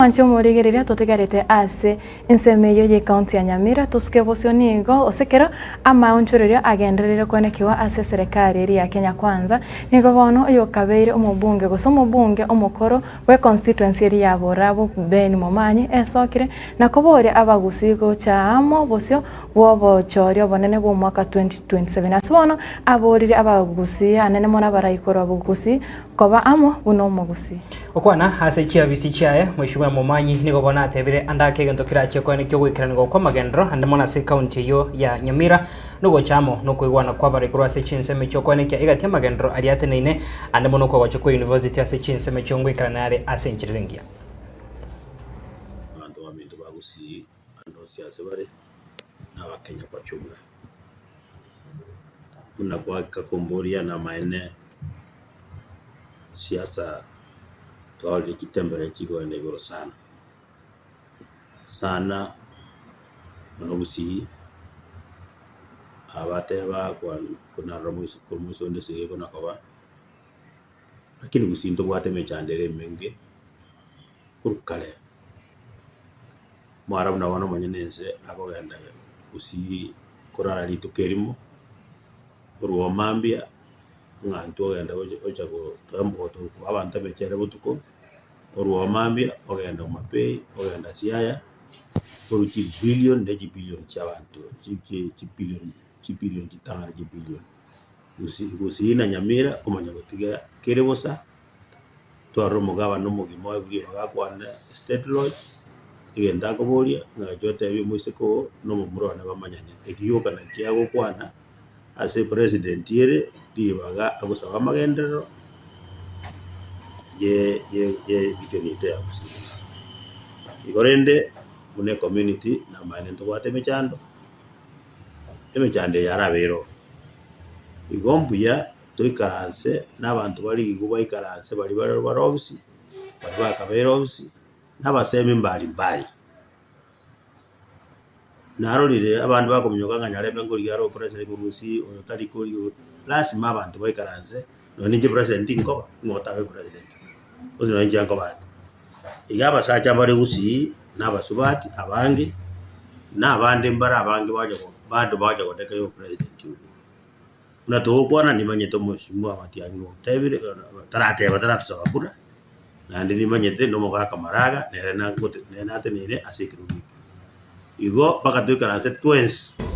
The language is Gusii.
Mwanche omorigereria totigarete ase ensemo eyio y'ecounty ya Nyamira tosuke bosio nigo gose kero amaonchorerio agendererire koenekiwa ase eserekari eria ya Kenya Kwanza nigo bono oyokabeire omobunge gose omobunge omokoro bwe constituency eria ya Borabu Ben Momanyi esokire na koboria abagusii gocha amo bosio bw'obochori obonene bw'omwaka 2027 ase bono aborire abagusii anene mono abarai korwa bogusii Koba amo buna omogusii. Gokwana ase chiabisi chiaye, Mheshimiwa Momanyi nigo bono atebire ande ake egento kerachie koenekia ogoikeranigwa kw'amagenderero ande mono ase ekaunti eyio ya Nyamira nogocha amo nokoigwana kw'abarai korwa ase chinsemo echio koenekia egati y'amagenderero aria ateneine ande mono okogocha kwa university ase chinsemo echio ngoikerana are ase enchera ere engiya. Abanto baminto ba Gusii ande onsi ase bare, na Abakenya kwa jumla. Buna gwaka komboria namaene siasa twarorire chitembere chikoenda igoro sana, sana mono gusii abateba konarora moiso onde esegi ekona koba, lakini gusii ntobwate emechando ere emenge korwa kare. Omwarabu na bono omonyene ense akogenda gusii korara rituko erimo, korwa oo mambia ng'a intwe ogenda gocha gocha koa abanto emechere botuko, korwa oo mambia ogenda Homa Bay, ogenda Siaya, korwa chibillion ne chibillion chia abanto chi chi chibillion chibillion chitang'ani chibillion. Gusii gusii na Nyamira omanye gotiga kere bosa. Twarora omogabana omogima oye ribaga akwane state lodge, egento akoboria ng'a gochia otebie omoiseke oo na omomura one bamanyane. Eki gioka nakio agokwana ase epresident ere ribaga agosaba amagenderero ye ye ye region yaito ya Gusii. Igo rende buna ecommunity namaene ntobwate emechando, emechando eye yarabeire ororo. Igo mbuya toikaranse na abanto bare rigwa baikaranse baria bare bare ofisi, baria bakabeire ofisi, na abasemi mbari mbari. Narorire abande bakominyoka ng'a Nyarebe nkorigia are opresident korwa gusii oyo tari korigia lasima abanto baikaranse nonye ninche president tinkoba, ng'o otabe president, gose nonye inche nkoba ande. Iga abasacha mbare gusii na abasubati abange, na abande mbare abange bacha bado bacha godeclare obopresident obwo. Buna togokwana nimanyete omosubwa Matiang'i otebire tarateba taratosaba kura, naende nimanyete na omogaka Maraga nere nagote nere nateneine ase ekerogo ekio. Igo mpaka toikaranse twensi.